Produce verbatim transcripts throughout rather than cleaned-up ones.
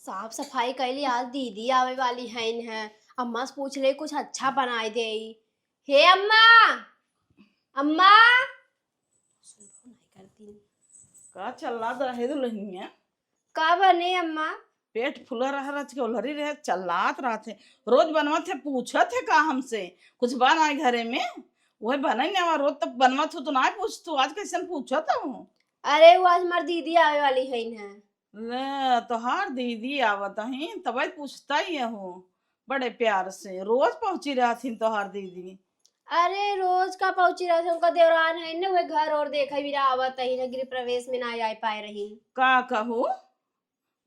साफ सफाई कैली, आज दीदी आवे वाली हइन है। अम्मा से पूछ ले, कुछ अच्छा बनाए देई। हे अम्मा, अम्मा। सुनबो नहीं करती। का चल्लात रहे दुलहिनिया? का बने अम्मा? पेट फुला रहा, रच के ओलहरी रहे, चल्लात रहत है। रोज बनवत है, पूछत है का हमसे? कुछ बा नाहीं घरे में? वही बने नहीं आवा, रोज तब बनवत हो तो नाहीं पूछतू, आज कैसन पूछत हो? अरे वो आज हमार दीदी आवे वाली हइन है। ले, तोहार दीदी आवत हईन, तबे पूछत ही हो बड़े प्यार से। रोज पहुँची रहत हीन तोहार दीदी। अरे, रोज का पहुँची रहत है, उनका देवरान है न, वे घर और देखे भी ना आवत ही न, गृह प्रवेश में ना आए पाए रही। का कहू,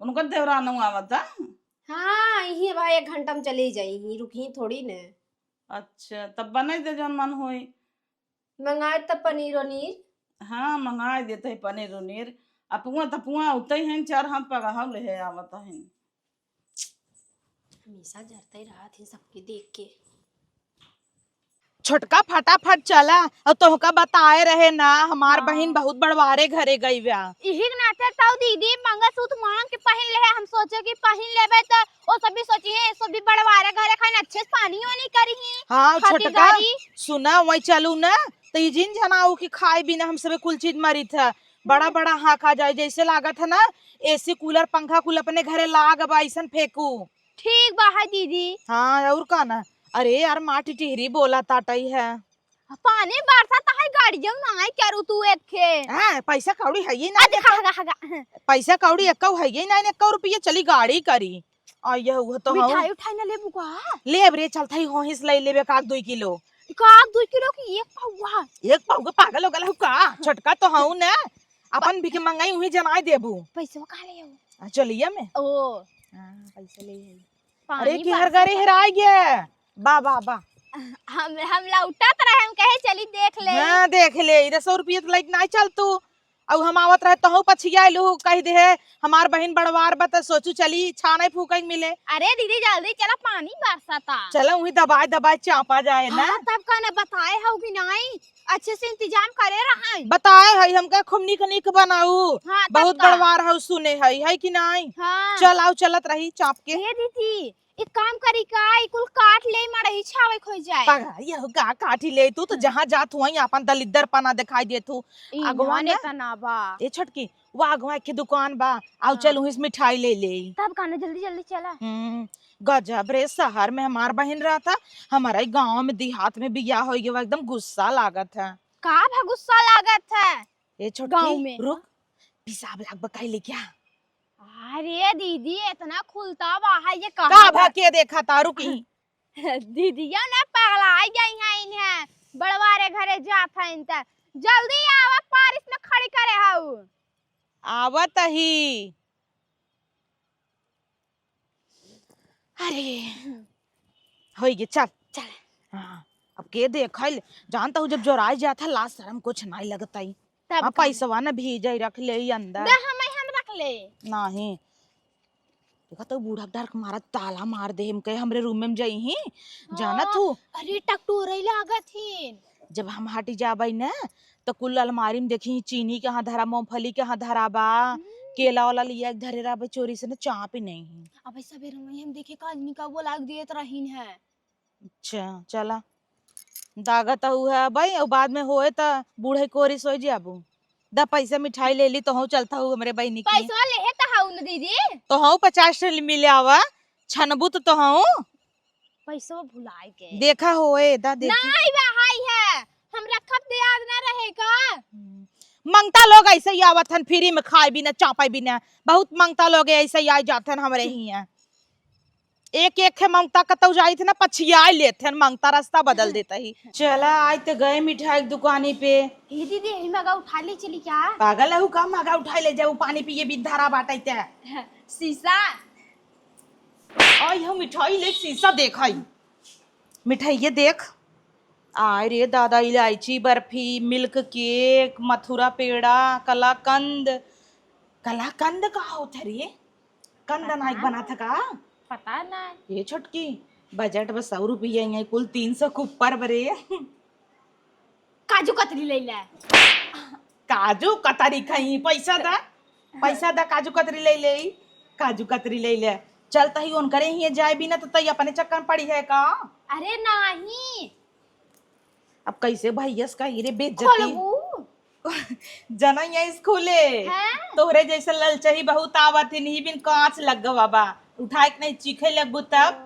उनकर देवरान आवत है? हाँ, यही भाई, एक घंटा में चली जाई ही, रुकी थोड़ी न। अच्छा, तब बनाई दे जौन मन होई। मंगाए त पनीर उनीर? हाँ, मंगाए देत ही पनीर उनीर। अपुआ तपुआ उतई हैं, चार हाथ पगहा लेहे आवत हैं। हमेशा जरते रहत हैं सबके देख के। छोटका, फटाफट चला, और तोहका बताए रहे ना, हमार हाँ। बहिन बहुत बड़वारे घरे गई बा। इही के नाते तौ दीदी मंगलसूत्र मांग के पहिन लेहे, हम सोचे कि पहिन लेबे त ओ सब भी सोची हैं, सब भी बड़वारे घरे खाइन अच्छे से पानी वानी करी हैं। हाँ, छोटका, खातिरदारी। सुना, वही चलू ना, त ई जिन जनाऊ की खाए बिना हम सबे कुल चीज मरित है। बड़ा बड़ा हाँका जाए, जैसे लागत है ना एसी कूलर पंखा कुल अपने घरे लाग बा, ऐसन फेंकू। ठीक बा है दीदी। हाँ, और का ना। अरे यार, माटी टिहरी बोला ताटई है। पानी बरसा त है, गाड़ी जब ना आई करू तू एक खे। हाँ, पैसा कौड़ी है ही ना, अच्छा, हगा, हगा। पैसा कौड़ी एक्कौ है ही ना, एक्कौ रुपये चली गाड़ी करी। आ, यह हुआ तो हूँ। मिठाई उठाई ना लेबू का? लेब रे, चलत ही होहिस ले लेबे एक आध दुई किलो। एक आध दुई किलो की एक पौवा? एक पौवा, पागल हो गल हऊ का? छोटका तो हऊ ना, अपन भी के मंगाई उही जनाई देबू। पैसवा कहाँ ले आऊ? आ, चलिया में। ओ। हाँ, पैसा ले आई। अरे पानी की हर बरसा गाड़ी था। हेराई गया। बा, बा, बा। हम, हम लौटत रहे, हम कहे चली देख ले। हाँ, देख ले, इधर सौ रुपये तो लाइक नाई चल तू। अउ हम आवत रहे, तहु पछियाइलू, कहि देहे, "हमार बहिन बड़वार बा, त सोचू चली, छानइ फूकइ मिले।" अरे दीदी, जल्दी चला, पानी बरसता। चला, उही दबाइ दबाइ चापा जाए ना। हाँ, तब का ना बताए हउ कि नाई, अच्छे से इंतजाम करे रहइ। बताए हई हमका, खूब नीक नीक बनाऊ। हाँ, तब बहुत का। बड़वार हउ सुने हई, है कि नाई? हाँ। चल आउ, चलत रही चाप के। ए दीदी, एक काम करी का, ई कुल काट ले, मड़ई छावे खोई जाए। पगला, ये हो का काटी ले तू तो, हम्म। जहाँ जात हुआ ही आपन दलिद्दर पना दिखाई देत हू। ई अगवा ना ना, एतना बा। ए छोटकी, वो अगवा के दुकान बा, आउ हाँ। चल उहीं से मिठाई ले ले। तब का ना, जल्दी जल्दी चला। हम्म, गजब रे, शहर में हमार बहिन रहता, हमारा ही गाँव में देहात में बियाह होइ गवा, एकदम गुस्सा लागत है। का भा गुस्सा लागत है? ए छोटकी, गाँव में। रुक, पेशाब लाग बा, काई ले क्या? अरे दीदी, एतना खुलता बा है, ये का कहाँ भा बा? के देखा तारू की? दीदिया ना पगलाइ गई हैं इन्हें, बड़वारे घरे जात हैं त। जल्दी आवा, पारिस में खड़ी करे हऊ। आवत ही। अरे, हम्म। होइ गे, चल। चल। हाँ, अब के देखल, जानत हू जब जोराइ जात है, लाज शरम कुछ नाई लगत है। तब हाँ, का? पैसवा न भीजइ, रख ले ई अंदर। दे, हमइ हम रख ले। नाहीं। देखा तो बूढ़ा के डर के मारा ताला मार दे, हम कहे हमरे रूम में जइहीं, जानत हाँ, हू? अरे टकटोरइ लागत हीन। जब हम हटि जाबइ न, त कुल अलमारी में देखी चीनी कहाँ धरा, मूंगफली कहाँ धरा बा, हम्म। केला वाला लिया के धरे रहबइ चोरी से न, चापे नहीं। अबइ सबेरे में हम देखे काजनी का वो लाग देत रहीन है। अच्छा, चला। दागत हऊ है भाई, अउ बाद में होए त बूढ़े कोरी सोई जाबू। द पैसा मिठाई ले ली, तोहू चलत हऊ हमरे बहिनी की। पैसा लेहे त हऊ न दीदी। तोहू पचास ठे मिले आवा, छनबू त तोहू। पैसो भुलाए गए। देखा होए, दा देखी। नाई बा, हाई है। हम रखब त याद ना रहे का? हम्म। मंगता लोग ऐसे ही आवत हन, फ्री में खाए बिना, चापे बिना। बहुत मंगता लोग ऐसे ही आ जात हन हमरे हियां। एक एक खे मंगता कतौ जाइत न, पछियाइ लेत हन, मंगता रास्ता बदल देत ही। चला, आज त गए मिठाई के दुकानी पे। हे दीदी, यही मगा उठा ले चली क्या? पागल हऊ का, मगा उठाइ ले जाऊ, पानी पिए बिन धरा बाटइ ते। शीशा। आई हम मिठाई ले शीशा देखई। मिठाई ये देख। आय रे दादा, इलायची बर्फी, मिल्क केक, मथुरा पेड़ा, कलाकंद। कलाकंद का होत है रे? कंद पता नाई ना। बनात है का? पता ना। ये छोटकी, बजट बस सौ रुपया ही है, कुल तीन सौ के ऊपर बरे। काजू कतरी ले ले। काजू कतरी खाई, पैसा दा, पैसा दा, काजू कतरी ले ले। काजू कतरी ले ले। चल तही उनकरे हिये जाए बिना तो तही अपने चक्कर में पड़ी है का? अरे नाही। अब कैसे भैया से कही रे बेइज्जती? खोलबू? जना यहाँ स्कूले। हैं? तोहरे जैसे ललचही बहुत आवत ही, नहीं बिन कांच लग गवा बा। उठाए के नहीं चीखे लगबू तब।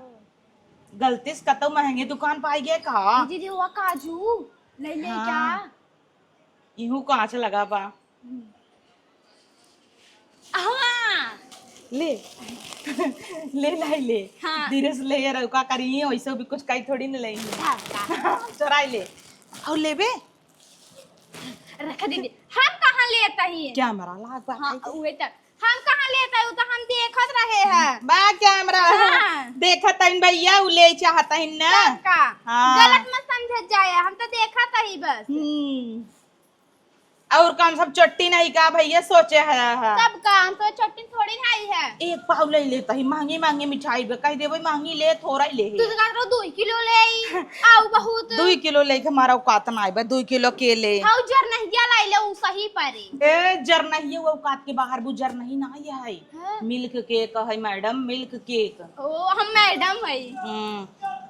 गलती से कतौ महंगे दुकान पाई गए का? दीदी, हुआ काजू ले ले हाँ। क्या? इहू कांच लगा बा। हाँ। ले। ले लाई ले। हाँ। धीरे से ले यार, का करी, वैसे भी कुछ कही थोड़ी न लेंगे। हाँ, का? चोराई ले। और लेबे? रख दीदी। हम कहाँ लेता ही? कैमरा लाग बा हाँ, भाई। उहे त। हम कहाँ लेता ही, उ तो हम देखत रहे हैं। बा कैमरा। हाँ। देखत हन भैया, उ ले चाहत हन ना। तब का? हाँ। गलत मत समझत जाए, हम तो देखत ही बस। हम्म। और कौन सब चोट्टी नहीं का भैया सोचे है, है। तब का, हम तो चोट्टी थोड़ी नहीं है। एक पाव ले लेता ही, महंगी महंगी मिठाई बे, कह देबे महंगी ले, थोड़ा ही ले। तू तो कहत रहो दुई किलो ले आई, आऊ बहुत। दुई किलो ले के हमारा औकात ना आइबे, दुई किलो के ले। हाउ जरनहिया लाई ले, उ सही परे। ए, जरनहिया वो औकात के बाहर, वो जरनही ना ये है। हाँ। मिल्क केक है मैडम, मिल्क केक। ओ, हम मैडम है। हम्म,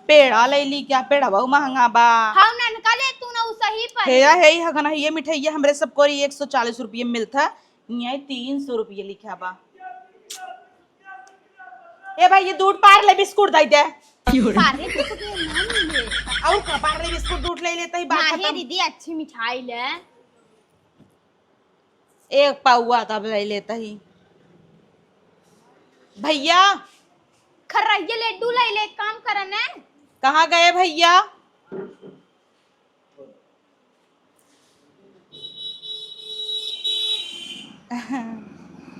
पेड़ा ले ली क्या? पेड़ा बहुत महंगा बा। हाँ, ननका ले तू ना, उ सही परे। हे या, हे ही हगन है, ये मिठाइया हमरे सब कोरी एक सौ चालीस रुपये में मिलता, यहाँ तीन सौ रुपये लिखा बा। ए भाई, ये दूध पार्ले बिस्कुट दे दे। पार्ले बिस्कुट ये ना मिले। और का, पार्ले बिस्कुट दूध ले लेता ही, बात ना हे खत्म। दीदी, अच्छी मिठाई ले। एक पाउआ तब ले लेता ही। भैया। खर्रहिया लड्डू ले ले, काम करन है। कहाँ गए भैया?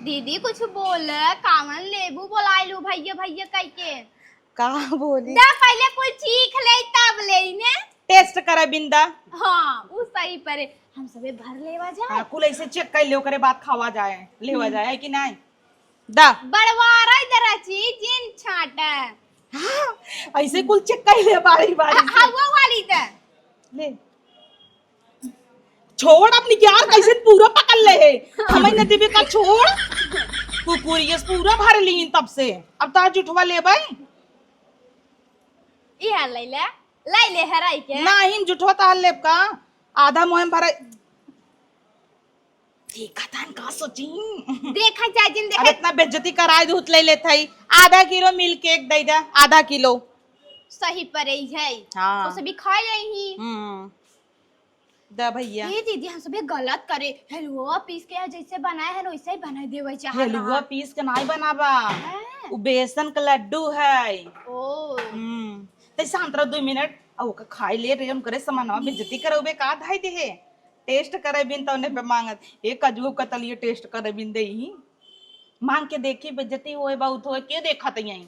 दीदी कुछ बोल, कावन लेबू बोलाइलू भैया भैया कह के। का बोली? दा पहले कुछ चीख ले तब ले ने। टेस्ट करे बिंदा। हाँ, उ सही परे। हम सबे भर लेवा जाए। हाँ, कुल ऐसे चेक कर ले, ओकरे बाद खावा जाए, लेवा हम्म। जाए, है कि नहीं? दा। बड़वारा इधर अच्छी जिन छाटा। हाँ, ऐसे कुल चेक कर ले बारी बारी से। हवा वाली दा। ले। छोड़ अपनी यार, कैसे पूरा पकड़ ले है। हमें न देवे का छोड़। कुकुरियस पूरा भर ली तब से। अब तार जुठवा ले भाई। ई हाल ले ले। लाई ले हराई के। नाही, जुठवा तहार लेब का? आधा मोहे में भराई। देखा था का सोची? देखा जाए जिन अब देखा। इतना बेइज्जती कराए दूत ले लेत हई। आधा किलो मिल्क केक दे दे, आधा किलो। सही परे है। हाँ। उसे भी खा ले ही। हम्म। द भैया। ए दीदी, हम सबे गलत करे। हलुआ पीस के जैसे बनाए हैं, वैसे ही बनाए देवे चाहे हलुआ ना। पीस के नाई बनाबा। हैं? उ बेसन के लड्डू है। ओ। हम्म। तै शांत रहो दो मिनट। आ ओका खाई ले रहे, हम करे सामानवा बेइज्जती करौबे का धाई देहे। टेस्ट करे बिन तौने पे मांगत। ए काजू कतलिए टेस्ट करे बिन दे ही। मांग के देखी बेइज्जती होए बहुत होए, के देखत यहीं?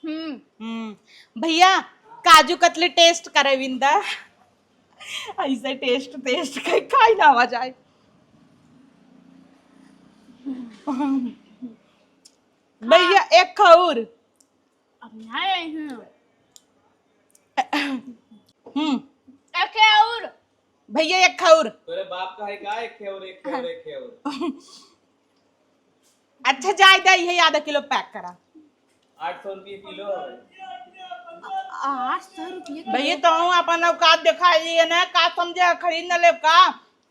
हम्म। हम्म। भैया, काजू कतली टेस्ट करे बिन दा। ऐसे टेस्ट, टेस्ट कहीं खाई ना आवा जाए। भैया, एक खौर। अब ना आई हूँ। हम्म। एक और। भैया, एक खौर। तोरे बाप का है का? एक खौर, एक खौर, एक खौर। अच्छा, जाए दे, ये आधा किलो पैक करा। आठ सौ रुपये किलो है। आठ सौ रुपये किलो? भैया, तो हम अपन औकात दिखा लिए ना, का समझे, खरीद न लेब का?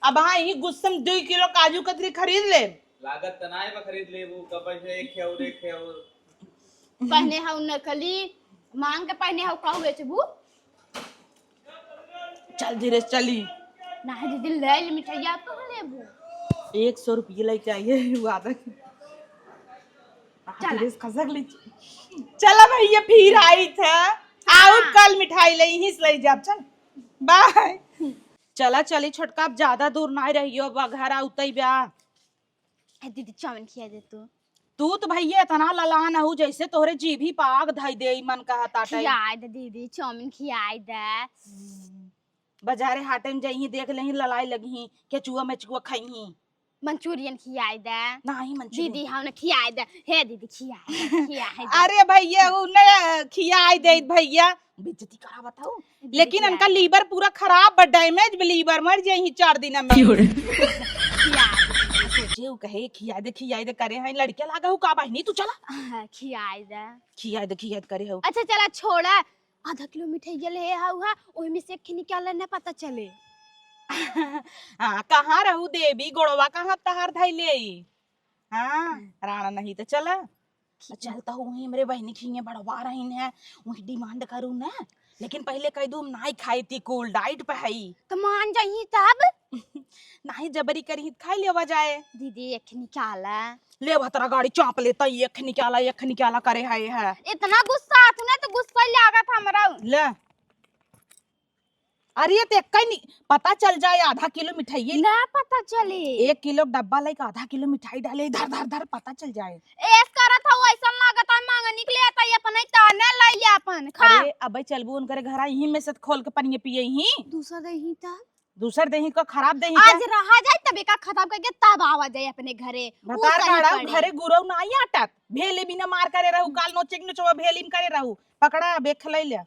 अब हाँ, यही गुस्से में दो किलो काजू कतरी खरीद ले। लागत त नाय बा खरीद लेबू, कब से एक खौर, एक खौर। पहने हऊ नकली, मांग के पहने हऊ, कहू बेचबू? चल धीरे से चली। नाही दीदी, ले ले मिठाइया, तू लेबू। एक सौ रुपये लेके आई है, वो आधा किलो। हाँ, चला। धीरे से खसक ली। चला भैया, फिर आई था। आउब हाँ। कल मिठाई ले, यहीं से ले जाब, चल। बाय। चला चली छोटका, अब ज्यादा दूर नाय रहियो, अब घर आउतई बा। ए दीदी, चाउमीन खिया दे तू। तू तो भैया इतना ललान हऊ, जैसे तोहरे जीभी पे आग धई दे, ई मन कहत आटे। खियाए दे दीदी, चाउमीन खियाए दे। बाजारे हाटे में जइहीं, देख लेहीं, ललाए लगहीं, केचुआ मेचुआ खइहीं। मंचूरियन खियाए दे। नाही, मंचूरियन। दीदी, हम ना खियाए दे। हे दीदी, खियाए दे, खियाए दे। अरे भैया, उ ना खियाए दे भैया, बेइज्जती करावत हऊ। लेकिन इनका लीवर पूरा खराब बा, डैमेज बा लीवर, मर जाई चार दिन में। क्यों रे? जे उ कहे, "खियाइ दे, खियाइ दे," करे है, लड़के लागा हउ का बहिनी, तू चला। हाँ, खियाइ दे। खियाइ दे, खियाइ दे करे हउ। अच्छा, चला, छोड़ा। आधा किलो मिठाई ले हउ हा, ओहिमे से एक निकाल ना पता चले। हाँ, कहाँ रहू देवी, गोड़वा कहाँ तहार धइले? हाँ, राणा नहीं तो चला। आ, चल त उहीं हमरे बहिनी खिए बढ़वा रहीन है, उहीं demand करू ना, लेकिन पहिले कह दू, हम नाई खाई थी, cool diet पे हई। त मान जाई तब? नाई जबरी करी, खाई लेवा जाए। दीदी, एक निकाला। ले भतरा गाड़ी चाप लेता, एक निकाला, एक निकाला करे है, है। इतना गुस्सा आत ना, तो गुस्सा लागत हमरा। ले। अरे, ये तो एक ही नि-, पता चल जाए, आधा किलो मिठाई ये। ना पता चले। एक किलो डब्बा लेके आधा किलो मिठाई डाले, धर, धर, धर, पता चल जाए। ऐस करत हउ, ऐसन लागत है मांगनी के लिए, तो ये अपने ताने लाई अपन, खा। अरे, अबे चलबू उनकरे घर, यहीं में से खोल के पनिया पिए ही। दूसर देही त? दूसर देही का, खराब देही का? आज रहा जाए, तब एका खत्म करके तब आवा जाए अपने घरे। उ बतार सही गाड़ा, पड़े। घरे गुरौ ना आई आटत। भेली बिना मार करे रहू, काल नोचे के नोचवा भेली में करे रहू। पकड़ा, बेख ले ले।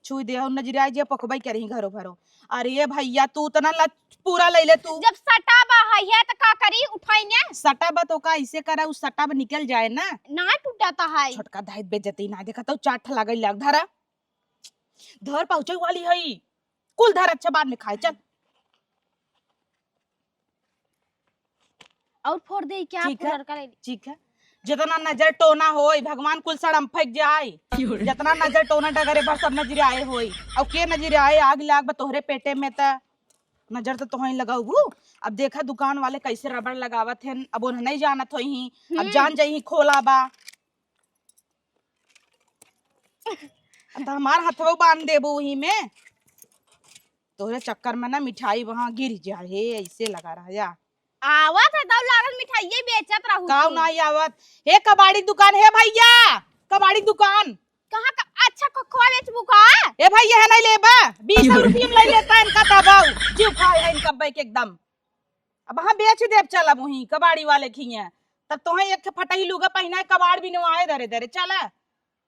छुई दे, और नजरिया जे पकबई करही घरो भरो। अरे भैया, तू उतना ला पूरा ले ले तू। जब सटा बा है, है त का करी, उठाई ने? सटा बा तो का ऐसे करा, उ सटा बा निकल जाए ना। ना टूटा त है। छोटका धाई बेइज्जती ना देखा तो चाट लागल लाग धरा। धर पहुँचे वाली है। कुल धर, अच्छा बाद में खाए, चल। और फोड़ दे क्या? ठीक है, फुलर का ले ली। ठीक है। जितना नजर टोना होई, भगवान कुल सड़म फेंक जाए। जितना नजर टोना डगरे भर सब नजर आए होई। और के नजर आए, आग लाग बा तोहरे पेटे में त नजर तो तोहई लगाऊ। अब देखा दुकान वाले कैसे रबड़ लगावत हैं, अब उन्हें नहीं जानत होई ही, अब हम्म। जान जाई ही खोला बा। आ त हमार हथवा बांध देबू उही में। तोहरे चक्कर में ना मिठाई वहाँ गिर जाए, ऐसे लगा रहा जा। आवत है, दौड़ लागल मिठाइये बेचत रहू काऊ तू। ना आवत? हे कबाड़ी दुकान, हे भैया, कबाड़ी दुकान। कहाँ का अच्छा खोखवा बेचबू का? ए भैया, है नहीं लेबा? बीस रुपये में ले लेता है इनका दबाऊ। जीव खाए है इनका बैक एकदम। अब हाँ बेच देब, चल अब वहीं कबाड़ी वाले खिया। तब तोहे एक ठे फटही लुगा पहिना है, कबाड़ बिनवाए धरे धरे, चल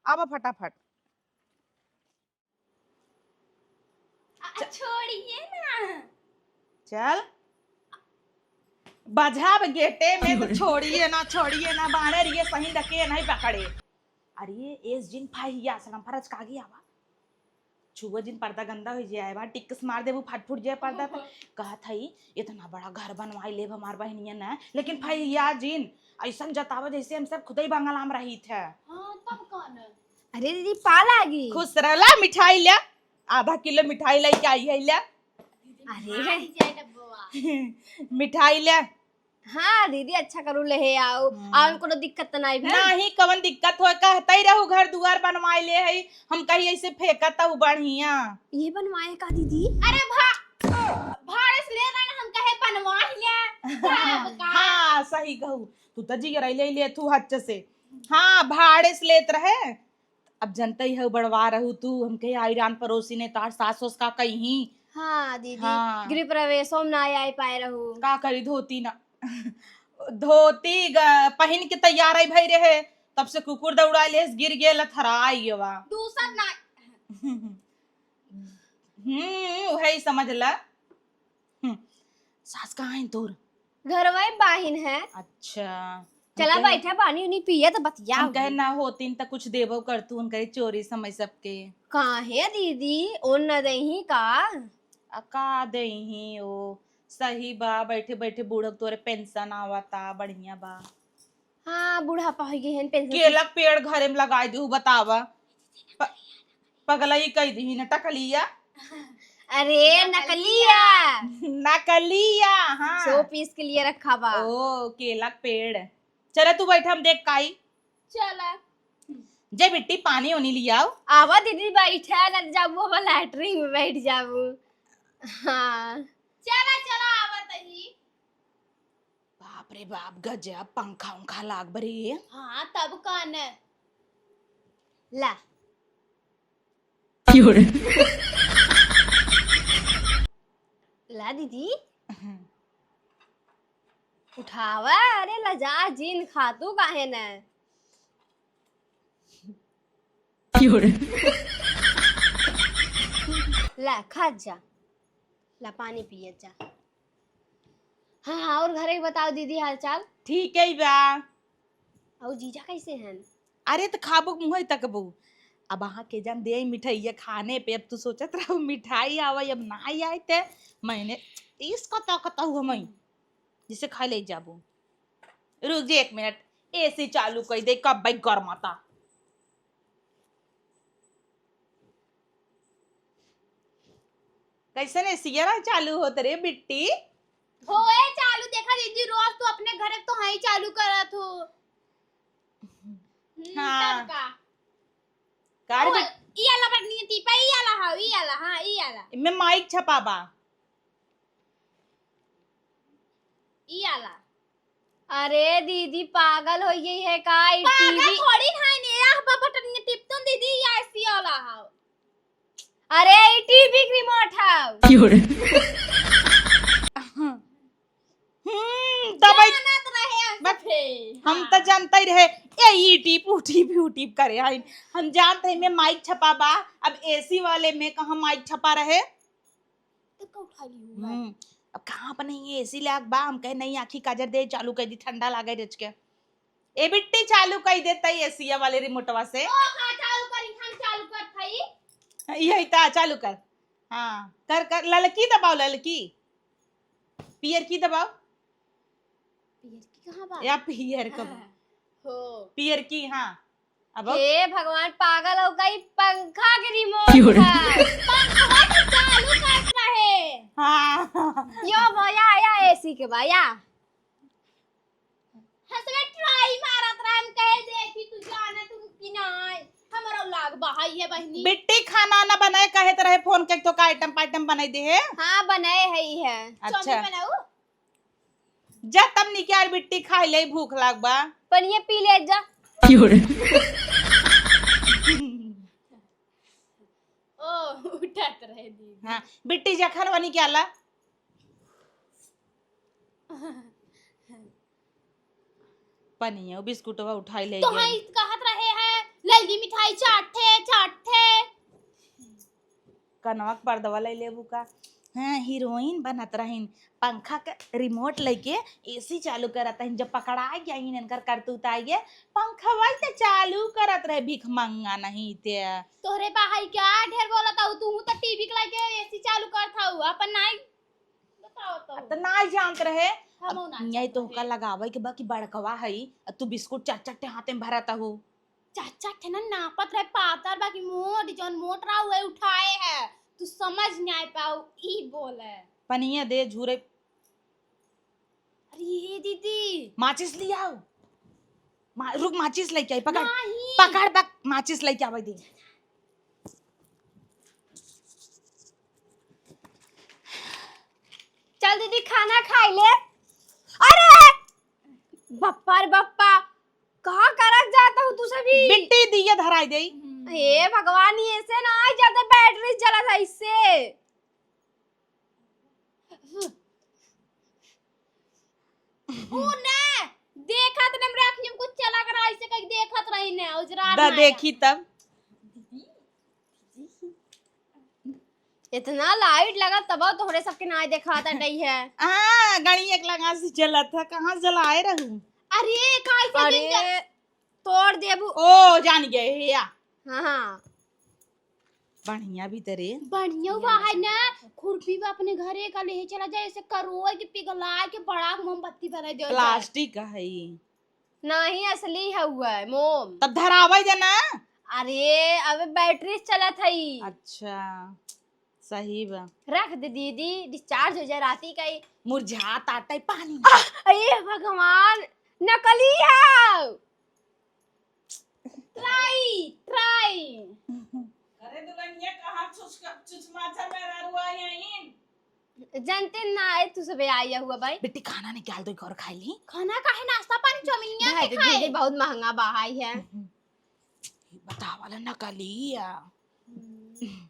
अब फटाफट। आ, छोड़िए ना। चल। बजाब गेटे में तो छोड़िए ना, छोड़िए ना, बाणे रिये सही डके नहीं पकड़े। अरे, एस जिन फाहिया सनम फरज कागी आवा। छुआ जिन पर्दा गंदा हो जाए, बा टिक्स मार देबू, फट फुट जाए पर्दा त। कहत हई, "इतना बड़ा घर बनवाई लेब हमार बहनिया न, लेकिन फाहिया जिन ऐसन जतावा जैसे हम सब खुदई बंगला में रही थे।" हाँ, तब कौन? अरे दीदी, पा लागी। खुश रहला, मिठाई ले, आधा किलो मिठाई लेके आई है ले। अरे। मिठाई ले। हाँ दीदी, अच्छा करू, लेहे आऊ। हम्म। आऊ कोनो दिक्कत त नाई भे? नाही, कवन दिक्कत होय, कहतई रहू घर दुआर बनवाए ले हई, हम कही ऐसे फेंकत हऊ बढ़िया। ये बनवाए का दीदी? अरे भा-, भाड़े से ले रहे हम कहे बनवाए ले। हाँ, सही कहू, तू त जिगरई ले ले तू हच्च से। हाँ, भाड़े से लेत रहे, अब जनतई हऊ बड़वा रहू तू, हमके आइरान परोसी ने तार सास ओस का कही। हाँ दीदी, हाँ। गृह प्रवेशो में ना आई पाए रहू। का करी धोती ना, धोती ग-, पहिन के तैयार आई भई रहे, तब से कुकुर दौड़ा लेस, गिर गेल थराई गवा। दूसर ना। हम्म, उहे ही समझ ला। हम्म, सास कहाँ है तोर? घरवा में बाहिन है। अच्छा। चला हम कहे, बैठा, पानी उनी पिया त बतिया हम कहे हुई। ना होतीन त कुछ देबो करतू, उनकरे चोरी समय सबके। काहे दीदी, ओन न देही का? आ का देही ओ, सही बा, बैठे बैठे बूढ़क तोरे पेंशन आवता, बढ़िया बा। हाँ, बुढ़ापा हो गए हैं, पेंशन से केला के पेड़ घरे में लगाई दू, बतावा। प-, पगलई कई दी न टकलिया। अरे, नकलिया। नकलिया, हाँ। शो पीस के लिए रखा बा। ओ, केला के पेड़। चला तू बैठ, हम देख काई। चला। जे बिट्टी पानी ओनी लियाओ। आवा दीदी, बैठा, ना जाबू, हम लैट्रिन में बैठ जाबू। हाँ। चला, चला, आवा तही। बाप रे बाप, गजब पंखा उंखा लाग बरे। हाँ, तब का न। ला। ला दीदी। हम्म। उठावा, अरे लजा जिन, खातू काहे न? ला, खा जा। ला, पानी पिए जा। हाँ, और घरे के बताओ दीदी हाल चाल? ठीक है बा। और जीजा कैसे हैं? अरे त खाबू मुँह तकबू। अब अहाँ के जन दे मिठाइया खाने पे, अब तू सोचत रहू मिठाई आवे, अब ना आए ते मैंने इसको तो कतहु हम जिसे खाए ले जाबू। रुक जे एक मिनट, एसी चालू कर दे, कब भाई गरमाता। कैसन एसिया ना चालू होत रे बिट्टी? होए चालू, देखा दीदी, रोज तू अपने घर तो हाई चालू करत हो। हम्म, हाँ। तब का? का रे ओ, बिट- ई आला बटन टिपा, ई आला हाउ, ई आला, हाँ, ई आला। इनमें माइक छपा बा। ई आला। अरे दीदी, पागल हो गई है का? ई पागल टीवी थोड़ी ना है, ने आह बा बटन ये टिप तो दीदी, ई एसी वाला हाउ। अरे, ई टीवी के रिमोट हाउ। क्यों रे? हम्म, दबाई। जानत रहे हम बस, सभे। हम हाँ। त जानते ही रहे। ए, ई टीप, ऊ टीप, ऊ टीप करे। हाय, हम जानते हैं, में माइक छपा बा। अब एसी वाले में कहाँ माइक छपा रहे? तो का उठा ली हुआ? हम्म, अब कहाँ अपने ये एसी लाग बा? हम कहे, "नहीं, आँखी काजर दे, चालू कर दी, ठंडा लागे रच के।" ए बिट्टी, चालू कर दे तई एसिया वाले रिमोटवा से। ओ, हाँ, चालू करी, हम चालू कर थई। यही ता, चालू कर। हाँ, कर, कर, ललकी दबाओ, ललकी। पियर की दबाओ। पियर की कहाँ बा? या पियर का बा। हो। पियर की, हाँ। अब हे भगवान, पागल हो गई, पंखा के रिमोट क्यों रे? है। पंखवा तो चालू कर रहे। हाँ। यो भैया, या एसी के बा, या। हंसवे ट्राई मारत रहन, कहे देखी तू जाने तू कि नाय। हमरो लाग बहाई है बहिनी। बिट्टी खाना ना बनाए, कहे त रहे फोन के तो का आइटम पाइटम बनाई दे है। हाँ, बनाए है ही है। अच्छा। चाउमीन बनाऊ? जा तब निकाल बिट्टी, खाई ले, भूख लाग बा। पनिया पी ले जा। क्यों रे? ओ, उठत रहे दीदी। हाँ, बिट्टी जा खानवा निकाला। पनिया बिस्कुटवा उठाई ले तो गई। हाँ, कहत रहे हैं, लल्दी मिठाई चाट थे, चाट थे। कनवा के पर्दवा ले लेबू का? हाँ, हीरोइन बनत रहिन, पंखा के रिमोट लेके एसी चालू करत रहिन। जब पकड़ा गया इनकर करतूत आइगे, पंखवा ते चालू करत रहे, भिखमंगा नहीं ते। तोहरे बाहई क्या ढेर बोलत हऊ, तू तो टीवी के लगे एसी चालू करत हऊ, अपन नाई बताओ तो। अब त नाई जानत रहे। हम अब ना यही जानत तो रहे। का लगावे के बा कि बड़कवा हई, अब तू बिस्कुट चार चार ठे हाथे में भरत हऊ। चाचा ठे ना नापत रहे, पातर बाकी मोट, जौन मोट रहा उहे उठाए है। तू समझ नहीं पाऊ, ई बोले। पनिया दे झूरे। अरे ये दीदी। माचिस ले आओ। मा-, रुक, माचिस लेके आई, पकड़। नहीं। पकड़, पक-, माचिस लेके आवे दे। चल दीदी, खाना खाई ले। अरे बप्पा रे बप्पा, का करत जात हऊ तू सभी? बिट्टी दिया धराई देई। हे भगवान, ये से ना आ जाता, बैटरी जलत है इससे। ऊ ना, देखत ने हमरा अखियम कुछ चला कर ऐसे कहीं देखत रही ने, उजरा दा ना देखी आया। तब। इतना लाइट लगा तब तोहरे सबके नाई देखाता नहीं है। हाँ, गाड़ी एक लगा से जलत है, कहाँ जलाए रहू? अरे, काहे से अरे, दिन जल- तोड़ देबू। ओ, जान गए, या। हाँ, हाँ। बढ़िया भी तरे। बढ़िया हुआ है ना, खुरपी बा अपने घरे का ले चला जाए, ऐसे करोए के पिघला के बड़ा मोमबत्ती बना दे। प्लास्टिक का है ई। नहीं, असली है हुआ है मोम। तब धरावे दे ना। अरे, अबे बैटरी से चलत है ई। अच्छा, सही बा। रख दे दीदी, डिस्चार्ज हो जाए राती का ही। मुरझात आटे पानी। आह, अरे भगवान, नकली है। ट्राई, ट्राई। अरे दुल्हनिया, कहाँ चुच-, चुचमाचर में ररुआ यहीं? जनते ना आए, तू सबे आया हुआ भाई। बेटी, खाना निकाल दो, एक और खाई ली। खाना काहे, नाश्ता पानी, चाउमीनिया भाई, के तो खाए। दीदी बहुत महंगा बहाई है। बतावा ला, नकली आ। हम्म।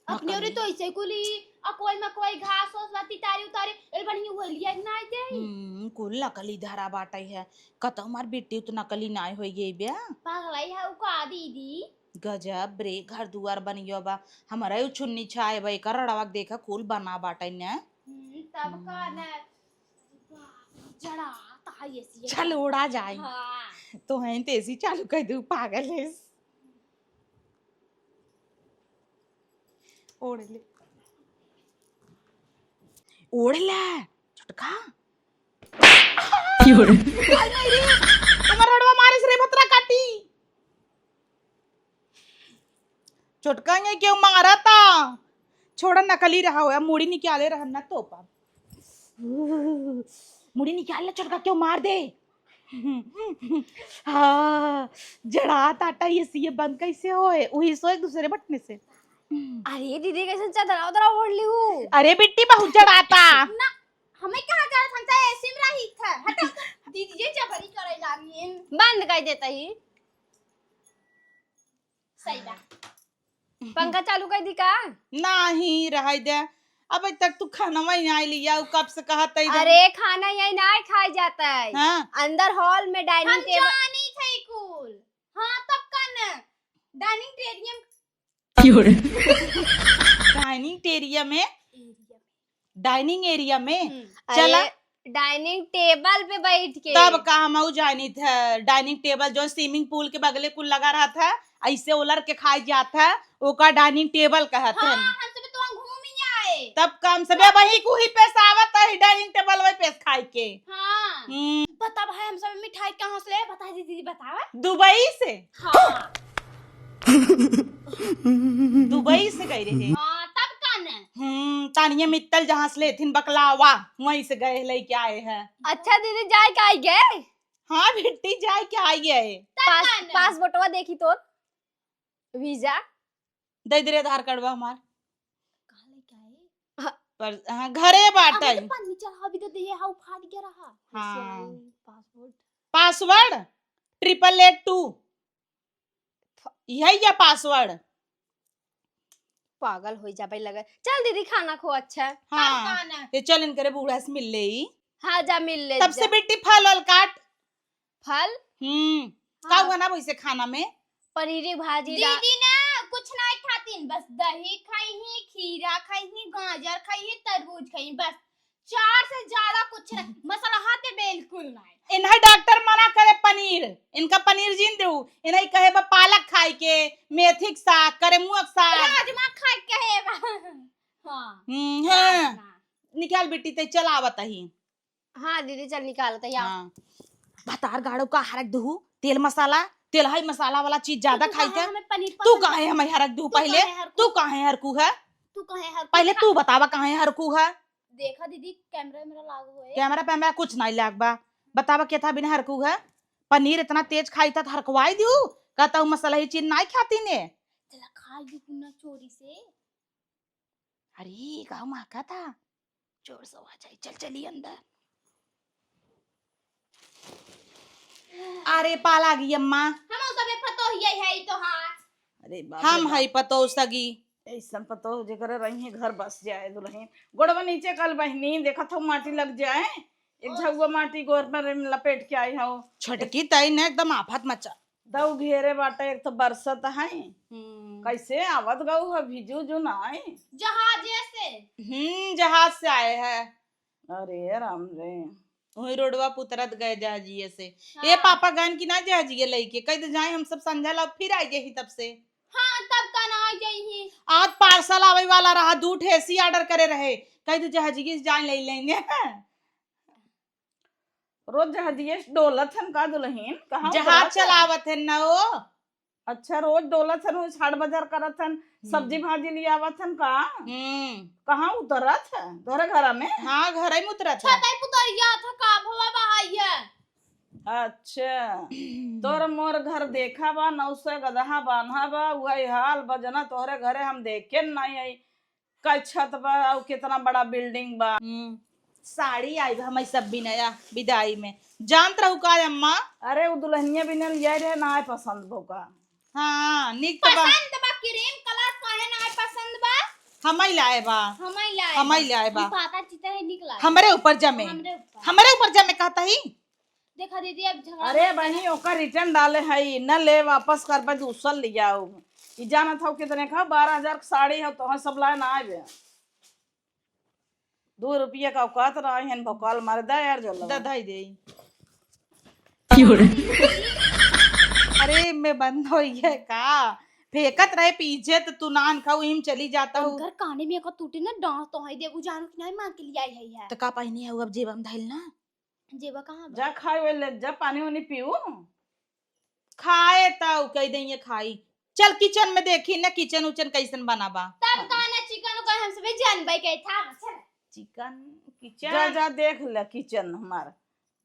अपने ओरे नकली। तो ऐसे कुली, आ कोई में कोई घास ओस बा, तितारी उतारी, एल बढ़िया हुआ लिया कि ना आते। हम्म, कुल नकली धरा बाटे है। कतौ हमार बेटी तो नकली नाय होई गई बे। पागलाई है उ का दीदी? गजब रे, घर दुआर बन गयो बा। हमारा यू छुन्नी छाए बा, एकर रड़वा के देखा कुल बना बाटे ने। हम्म, तब का हम्म। ने। जड़ा, ता है एसी है। चल, ओढ़ा जाए। हाँ। तो हैं तो एसी चालू कर दू, पागल है। ओढ़ ले। ओढ़ ले, छोटका। की हो रे? आई नहीं रे, तुम्हारा रोडवा मारे से रे भतरा काटी। छोटका, ये क्यों मारा था? छोड़ा, नकली रहा हो, मुड़ी निकाले रहा ना तो पाप। मुड़ी निकाल ले छोटका, क्यों मार दे। हाँ, जड़ा ताटा ये सीए बंद कैसे होए? वही सो एक दूसरे बटने से। अरे दीदी, कैसे चादर उधर ओढ़ ली हूँ? अरे बिट्टी, बहुत जड़ाता। ना, हमें कहाँ जड़ा था? हम तो एसी में रही था। हटो, दीदी ये जबरी करे लागी। बंद कर देता ही। सही बा। पंखा चालू कर दी का? नाही, रहाई दे। अब तक तू खाना वही आई लिया, उ कब से कहत है इधर। अरे, खाना यही ना खाए जाता है। हाँ। अंदर हॉल में डाइनिंग हम टेबल। जानी थे कुल। हाँ, तब का न? डाइनिंग टेरियम। की हो रे? डाइनिंग टेरियम है? एरिया में। डाइनिंग एरिया में? हम्म। चला। अरे, डाइनिंग टेबल पे बैठ के। तब का हमहू जानी थे, डाइनिंग टेबल जो स्विमिंग पूल के बगले कुल लगा रहा था, ऐसे ओलर के खाए जात है, ओका डाइनिंग टेबल कहत हाँ, हैं। हम सब तो वहाँ घूम ही आए। तब का हम सबे वही कुही पे सावत है, डाइनिंग टेबल वही पे खाए के। हाँ। हम्म। बता भाई, हम सब मिठाई कहाँ से ले? बता दीदी, बतावा। दुबई से। हाँ। दुबई से गई रहे। हाँ, तब का न? हम्म, तानिया मित्तल जहाँ से लेथिन बकलावा, वहीं से गए लेके आए हैं। अच्छा दीदी, जाए के आई गए? हाँ बेटी, जाए के आई गए। तब पास-, का न? पासपोर्टवा देखी तोर, वीजा। दे दे रे आधार कार्डवा हमार। कहाँ लेके आए? हाँ। पर, हाँ, घरे बाटे। अभी तो पानी चढ़ा, अभी तो देहे, हाँ, फाट गया रहा। हाँ। पासवर्ड। पासवर्ड triple eight two। यही या पासवर्ड? पागल हो जाबे लगे। चल दीदी, खाना खो अच्छा। हाँ। खाना। ये चल इनकरे बूढ़ा से मिल ले। हाँ, जा मिल ले तब जा। से बेटी फल वल काट। फल? हम्म। का हाँ। हुआ ना वैसे खाना में? पनीरी भाजी दा- दीदी ना कुछ नहीं खातीन, बस दही खाई ही, खीरा खाई ही, गाजर खाई ही, तरबूज खाई ही, बस। चार से ज्यादा कुछ नहीं। मसाला हाथे बिल्कुल नहीं। इन्हें डॉक्टर मना करे पनीर, इनका पनीर जिन दू, इन्हें कहे बा पालक खाए के, मेथी के साग, करेमुआ के साग। राजमा खाए के कहे बा। हाँ। हम्म, हाँ। राजमा। निकाल बेटी, ते चल आवत ही। हाँ दीदी, चल निकालते हैं। हाँ। भतार गाड़ो का हरक दुहू, तेल मसाला, तेल हई मसाला वाला चीज ज्यादा तू खाई काहे थे। हमें पनीर तू पसंद काहे है? हमें हरक दुहू तू पहले? काहे हरकू? तू काहे हरकू है? तू काहे हरकू पहले है? तू बतावा काहे हरकू है? देखा दीदी, कैमरा मेरा लाग होए। कैमरा पैमरा कुछ नहीं लाग बा। बतावा केथा बिना हरकू है? पनीर इतना तेज खाई था तो हरकवाई दिहू। कहता हूँ मसाला ही चीज नहीं खाती ने। चला खाई भी कुना चोरी से। अरे, गाँव में आका था, जोर से आवाज आई, चल चली अंदर। अरे, पाला गई अम्मा। हम सबे पतोहिया है तो हाँ। अरे बाप रे हम बाप। हई पतोह सगी। ऐसन पतोह जेकरे रही है, घर बस जाए दुल्हन। गोड़वा नीचे कल बहिनी, देखत हो माटी लग जाए, एक ओह। झउआ माटी गोर पर लपेट के आई हो। छोटकी तई ने एकदम आफत मचा। दऊ घेरे बाटे, एक तो बरसत है। हम्म। कैसे आवत गऊ है, भिजू जू नाई? जहाजे से। हम्म, जहाज से आए हैं। अरे राम रे। वही रोडवा पुतरत गए जहाजिए से। हाँ। ए पापा गन की ना जहाजिए लइके, कह दे जाए हम सब संझा ला फिर आ जाही तब से। हाँ, तब का ना आ जाही। आज पार्सल आवे वाला रहा, दू ठे एसी ऑर्डर करे रहे, कह दे जहाजिए से जाए ले लेंगे। रोज जहाजिए से डोलत हन का दुल्हन? कहाँ जहाज उतरत है? चलावत हन ना वो। अच्छा, रोज डोलत हन, वो हाट बाजार करत हन, हम्म। सब्जी भाजी ले आवत हन का? हम्म। कहाँ उतरत है? तोरे घर में? हाँ, घर में उतरत है। छतई पुतरिया था का भवा बहाइया? अच्छा, तोर मोर घर देखा बा, नौ सौ गदहा बांधा बा, वही हाल बजना तोहरे घरे हम देखे नहीं आई। का छत बा अउ कितना बड़ा बिल्डिंग बा। हम्म, साड़ी आई बा, हम सब बिनया बिदाई में। जानत रहू का अम्मा? अरे, उ दुल्हनिया बिनल जाए रहे, ना आए पसंद बा का। हाँ, निक त बा। पसंद बा, क्रीम कलर काहे ना आए पसंद बा? हमई लाए बा। हमई लाए हमई बा। लाए बा। हम पाता चिता है निकला। हमरे ऊपर जमे। हमरे ऊपर। हमरे ऊपर जमे कहता ही। देखा दीदी, अब झगड़ा अरे मत बहिनी, करा। ओकर रिटर्न डाले हई, न ले, वापस करबे, दूसर लियाऊ। ई जानत हऊ कितने का, बारह हजार के साड़ी हऊ, तोहर सब लाए ना आवे। दो रुपया का औकात रहा है, भौकाल मारे, दा यार, जल्दी। दा, धाई दे। क्यों रे? अरे, मैं बंद हो गया का? फेंकत रहे पीछे, तो तू नान खाऊ, इम चली जाता हूँ। उनकर काने में का टूटे ना, डांस तो है, देबू जानू कि नहीं, मांग के लिए आई है, है। तो का पहनी है, अब जेब में धइल ना? जेबा कहाँ बा? जा खाए वाले, जा पानी वानी पीऊ। खाए त उ कह दे ये खाई। चल किचन में देखी ना, किचन उचन कैसन बना बा। तब का ना चिकन उकन हम सबे जानबे के था। चल। चिकन, किचन। जा, जा देख ले किचन हमार।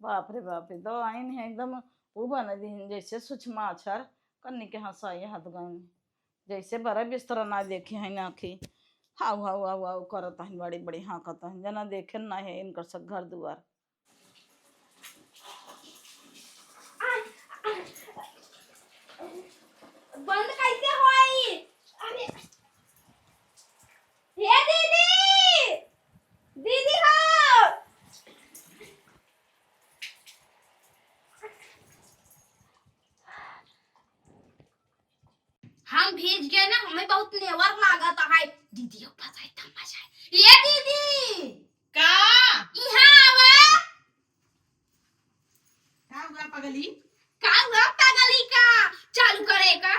बाप रे बाप रे, दो आइन है एकदम, वो बना दी जैसे सूक्ष्म अक्षर, कन्नी के हंसाई हाथ गइन। जैसे बड़ा बिस्तर ना देखी है ना आखी। हाउ, हाउ, हाउ, हाउ करत हन, बड़ी, बड़ी हाँकत हन। जना देखे ना है इनकर सब घर दुआर। बंद कैसे होई? अरे, हे दीदी, दीदी हो। हम भीज गए ना, हमें बहुत नेवर लागत है। दीदी हो पास आई, तब मजा आए। ये दीदी! का? इहाँ आवा। का हुआ पगली? का हुआ पगली का? चालू करे का?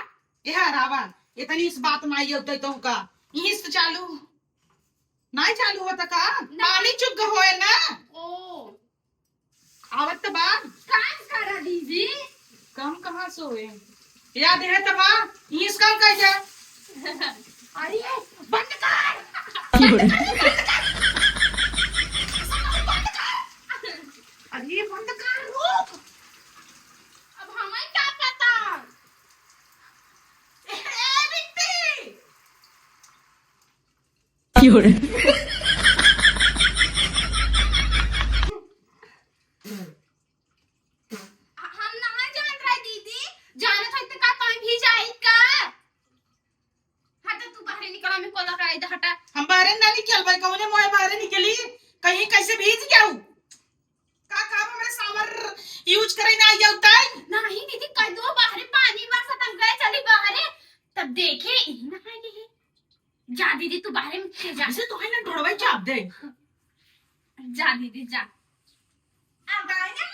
ए हरावा, इतनी इस बात में आई होते तो का? इस तो चालू, नहीं चालू होता का? ना। पानी चुक होए ना। ओ। आवत त बा। काम करा दीदी। काम कहाँ से होए? याद है त बा, इस काम कैसे? अरे, बंद कर। बंद कर, बंद कर। अरे, बंद कर, रुक। अब हमें क्या पता? ए, ए, बिट्टी। क्यों रे? हम ना जान रहे दीदी, जानत है तो का तोय भी जाई का? हटा तू बाहर निकला, मैं कोला कराई दे, हटा। हम बाहर ना निकल भाई, कौने मोए बाहर निकली? कहीं कैसे भीज गया हूँ? का काम हमरे सावर use करे ना आई होता है? नहीं दीदी, कह दो बाहर पानी बरसत, हम गए चली बाहर, तब देखे यही ना है ये। जा दीदी, तू बाहर में के जा। ऐसे तो है ना, ढोड़वा ही चाप दे। जा दीदी, जा। अब आए ना